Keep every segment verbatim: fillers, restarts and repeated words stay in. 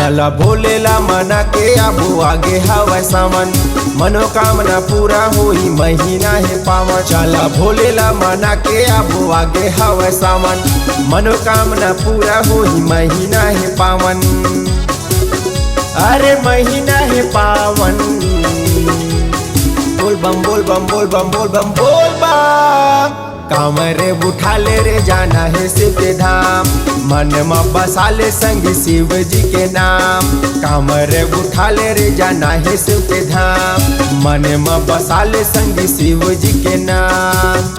चला भोले ला मना के आबो, आगे हवय सावन, मनोकामना पूरा होही, महीना हे पावन। चला भोले ला मना के आबो, आगे हवय सावन, मनोकामना पूरा होही, महीना हे पावन। अरे महीना हे पावन, बोल बम, बोल बम, बोल बम, बोल बम, बोल बम। कांवर उठा ले रे, जाना हे शिव के धाम, मन म बसा ले संगी शिव जी के नाम। कांवर उठा ले रे, जाना हे शिव के धाम, मन म बसा ले संगी शिव जी के नाम।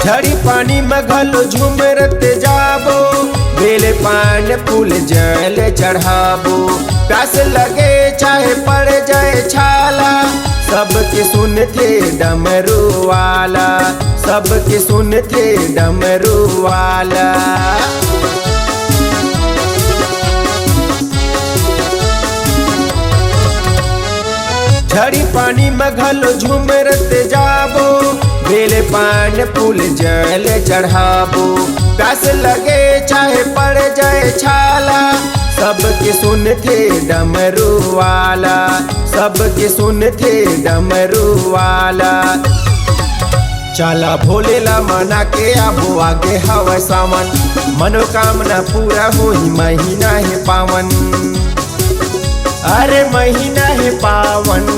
झड़ी पानी म घलो झुमरत जाबो, बेल पान फूल जल चढ़ाबो। प्यास लगे चाहे पड़ जाए छाला, सबके सुनथे डमरू वाला, सबके सुनथे डमरू वाला। झड़ी पानी म घलो झुमरत जाबो, बेल पान फूल जल चढ़ाबो। प्यास लगे चाहे पड़ जाए छाला, सबके सुनथे डमरू वाला, सबके सुनथे डमरू वाला। चला भोले ला मना के आबो, आगे हवय सावन, मनोकामना पूरा होही, महीना हे पावन। अरे महीना हे पावन,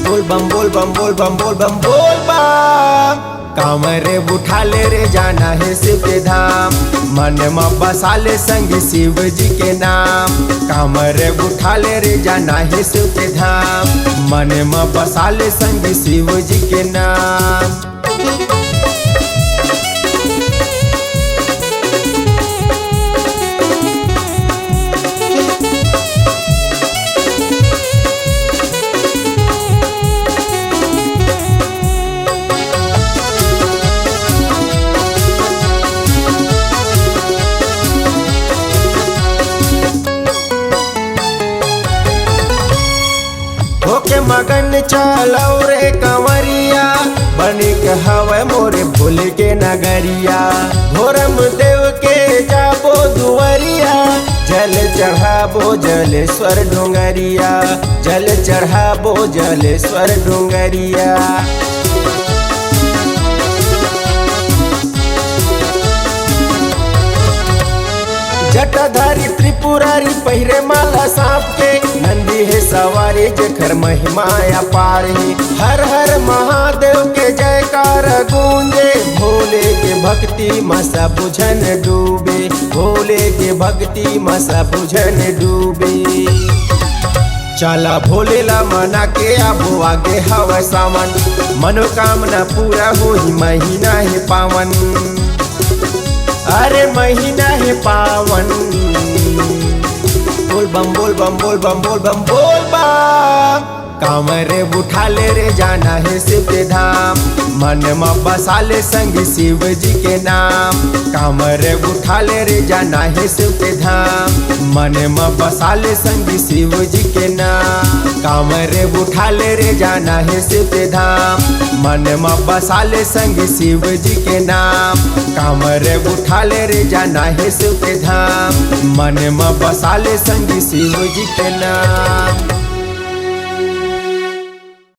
बोल बम, बोल बम, बोल बम, बोल बम, बोल बम। कांवर उठा ले रे, जाना हे शिव के धाम, मन म बसा ले संगी शिव जी के नाम। कांवर उठा ले रे, जाना हे शिव के धाम, मन म बसा ले संगी शिव जी के नाम। होके मगन चलव रे कंवरिया, बनिक हवय मोरे भोले के नगरिया। भोरम देव के जाबो दुवरिया, जल चढ़ाबो जलेश्वर डोंगरिया, जल चढ़ाबो जलेश्वर डोंगरिया। जटाधारी त्रिपुरारी पहिरे माला सांप के, नंदी हे सवारी जेकर महिमा अपार हे। हर हर महादेव के जयकार गूंजे, भोले के भक्ति म सब झन डूबे, भोले के भक्ति म सब झन डूबे। चला भोले ला मना के आबो, आगे हवय सावन, मनोकामना पूरा होही, महीना हे पावन। अरे महीना हे पावन, बोल बम, बोल बम, बोल बम, बोल बम, बोल बम। कांवर उठा ले रे, जाना हे शिव के धाम, मन म बसा ले संगी शिव जी के नाम। कांवर उठा ले रे, जाना हे शिव के धाम, मन म बसा ले संगी शिव जी के नाम। कांवर उठा ले रे, जाना हे शिव के धाम, मन म बसा ले संगी शिव जी के नाम। कांवर उठा ले रे, जाना हे शिव के धाम, मन म बसा ले संगी शिव जी के नाम।